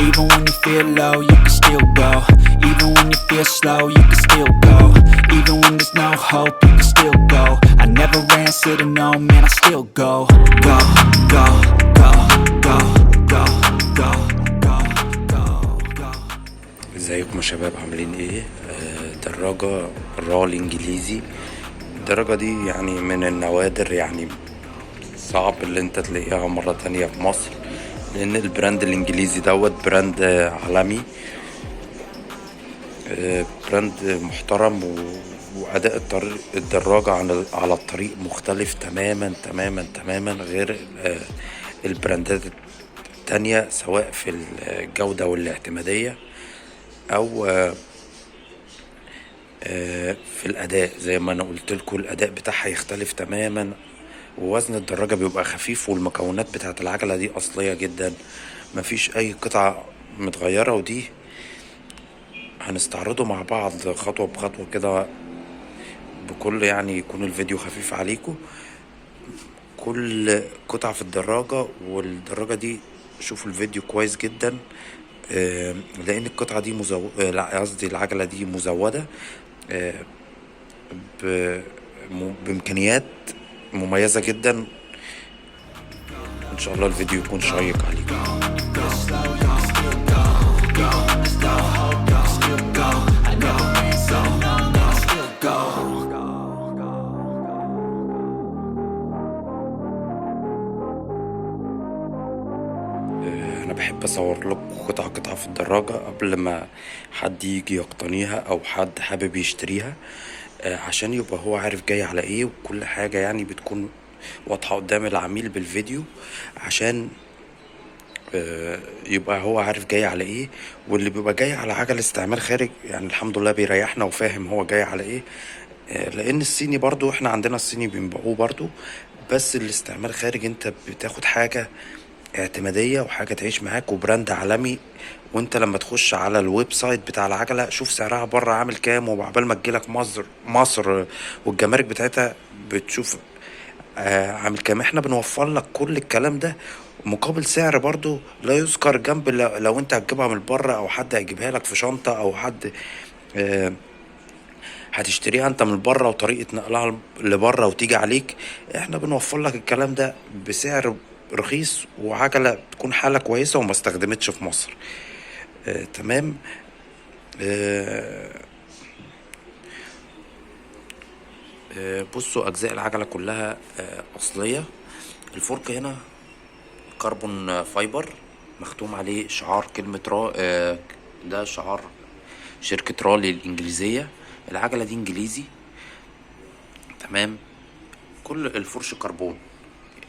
Even when you feel low, you can still go. Even when you feel slow, you can still go. Even when there's no hope, you can still go. I never answer to no, man, I still go. Go, go, go, go, go, go, go, go, go. ازيكم يا شباب، عاملين ايه؟ دراجة رالي انجليزي. الدراجة دي يعني من النوادر، يعني صعب اللي انت تلاقيها مرة تانية في مصر، لان ال brand الانجليزي دوت brand عالمي، brand محترم، واداء الدراجة على الطريق مختلف تماما تماما تماما غير البراندات التانية، سواء في الجودة والاعتمادية او في الاداء. زي ما انا قلت لكم الاداء بتاعها يختلف تماما، ووزن الدراجة بيبقى خفيف، والمكونات بتاعت العجلة دي اصلية جدا، مفيش اي قطعة متغيرة. ودي هنستعرضه مع بعض خطوة بخطوة كده، بكل يعني يكون الفيديو خفيف عليكم. كل قطعة في الدراجة، والدراجة دي شوفوا الفيديو كويس جدا، لان القطعة دي لا، قصدي العجلة دي مزودة، بإمكانيات مميزة جدا. إن شاء الله الفيديو يكون شيق عليكم. أنا بحب أصور لكم قطعة قطعة في الدراجة قبل ما حد يجي يقتنيها أو حد حابب يشتريها، عشان يبقى هو عارف جاي على إيه، وكل حاجة بتكون واضحة قدام العميل بالفيديو، عشان يبقى هو عارف جاي على إيه. واللي بيبقى جاي على عجل استعمال خارج الحمد لله بيريحنا وفاهم هو جاي على إيه، لأن الصيني برضو إحنا عندنا الصيني بينبيعوه برضو، بس الاستعمال خارج أنت بتاخد حاجة اعتمادية وحاجة تعيش معاك و brand عالمي. وانت لما تخش على ال website بتاع العجلة شوف سعرها بره عامل كام، وعقبال ما تجيلك مصر والجمارك بتاعتها بتشوف، عامل كام. احنا بنوفر لك كل الكلام ده مقابل سعر برضو لا يذكر، جنب لو انت هتجيبها من بره او حد هيجيبها لك في شنطة او حد، هتشتريها انت من بره وطريقة نقلها لبره وتيجي عليك. احنا بنوفر لك الكلام ده بسعر رخيص وعجلة تكون حالة كويسة وما استخدمتش في مصر. تمام. بصوا أجزاء العجلة كلها، أصلية. الفرق هنا carbon fiber مختوم عليه شعار كلمة ده شعار شركة رالي الإنجليزية. العجلة دي إنجليزي، تمام. كل الفرش كربون،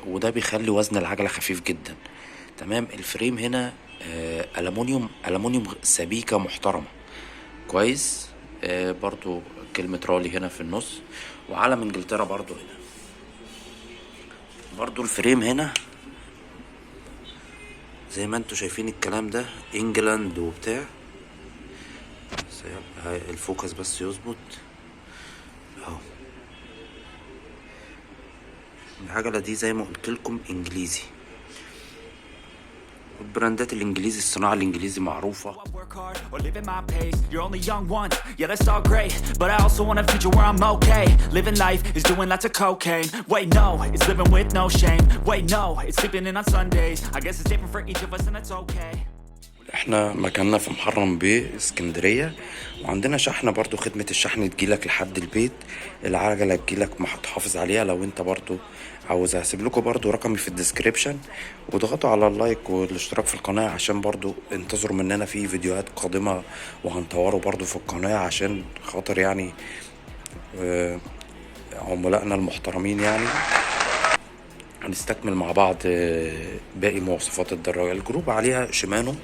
وده بيخلي وزن العجلة خفيف جدا، تمام. ال frame هنا، ألمونيوم سبيكة محترمة كويس. برضو كلمة رالي هنا في النص، وعلم انجلترا برضو هنا. برضو ال frame هنا زي ما انتوا شايفين الكلام ده England وبتاع. بس ال focus بس يظبط اهو. العجلة دي زي ما قلت لكم انجليزي، والبراندات الانجليزي الصناعة الانجليزي معروفة. I work hard or live at my pace. You're only young once, yeah, that's all great. But I also want a future where I'm okay. Living life is doing lots of cocaine. Wait, no, it's living with no shame. Wait, no, it's sleeping in on Sundays. I guess it's different for each of us and that's okay. احنا مكاننا في محرم بيه اسكندرية، وعندنا شحن برضو، خدمة الشحن تجيلك لحد البيت، العجلة تجيلك ما هتحافظ عليها لو انت برضو عاوزها. هسيب لكم برضو رقمي في ال description، واضغطوا على ال like والاشتراك في القناة عشان برضو انتظروا مننا في فيديوهات قادمة، وهنطوره برضو في القناة عشان خاطر عملائنا المحترمين. هنستكمل مع بعض، باقي مواصفات الدراجة. الجروب عليها شيمانو.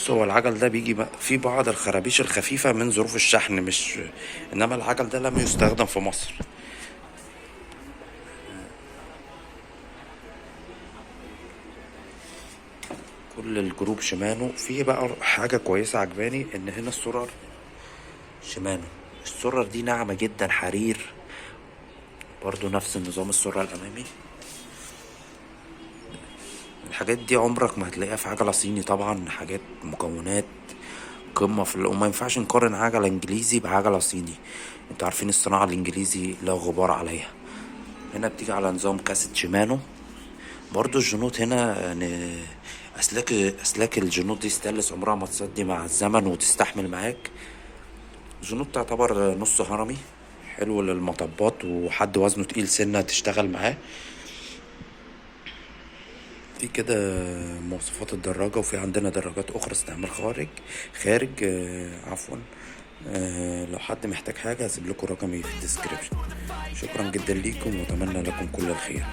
هو العجل ده بيجي في بعض الخرابيش الخفيفة من ظروف الشحن، مش انما العجل ده لم يستخدم في مصر. كل الجروب شيمانو. في بقى حاجة كويسة عجباني، ان هنا السرر شيمانو، السرر دي ناعمة جدا، حرير برضو نفس النظام. السرة الأمامي الحاجات دي عمرك ما هتلاقيها في عجلة صيني طبعا، حاجات مكونات قمة في وما ينفعش نقارن عجلة انجليزي بعجلة صيني. انتوا عارفين الصناعة الانجليزي لا غبار عليها. هنا بتيجي على نظام كاسيت شيمانو. برضو الجنوط هنا يعني اسلاك الجنوط دي ستانلس، عمرها ما تصدي مع الزمن وتستحمل معاك. جنوط تعتبر نص هرمي، حلو للمطبات وحد وزنه تقيل سنة تشتغل معاه. دي كده مواصفات الدراجة. وفي عندنا دراجات أخرى استعمال خارج عفوا. لو حد محتاج حاجة هسيب لكم رقمي في ال description. شكرا جدا ليكم وأتمنى لكم كل الخير.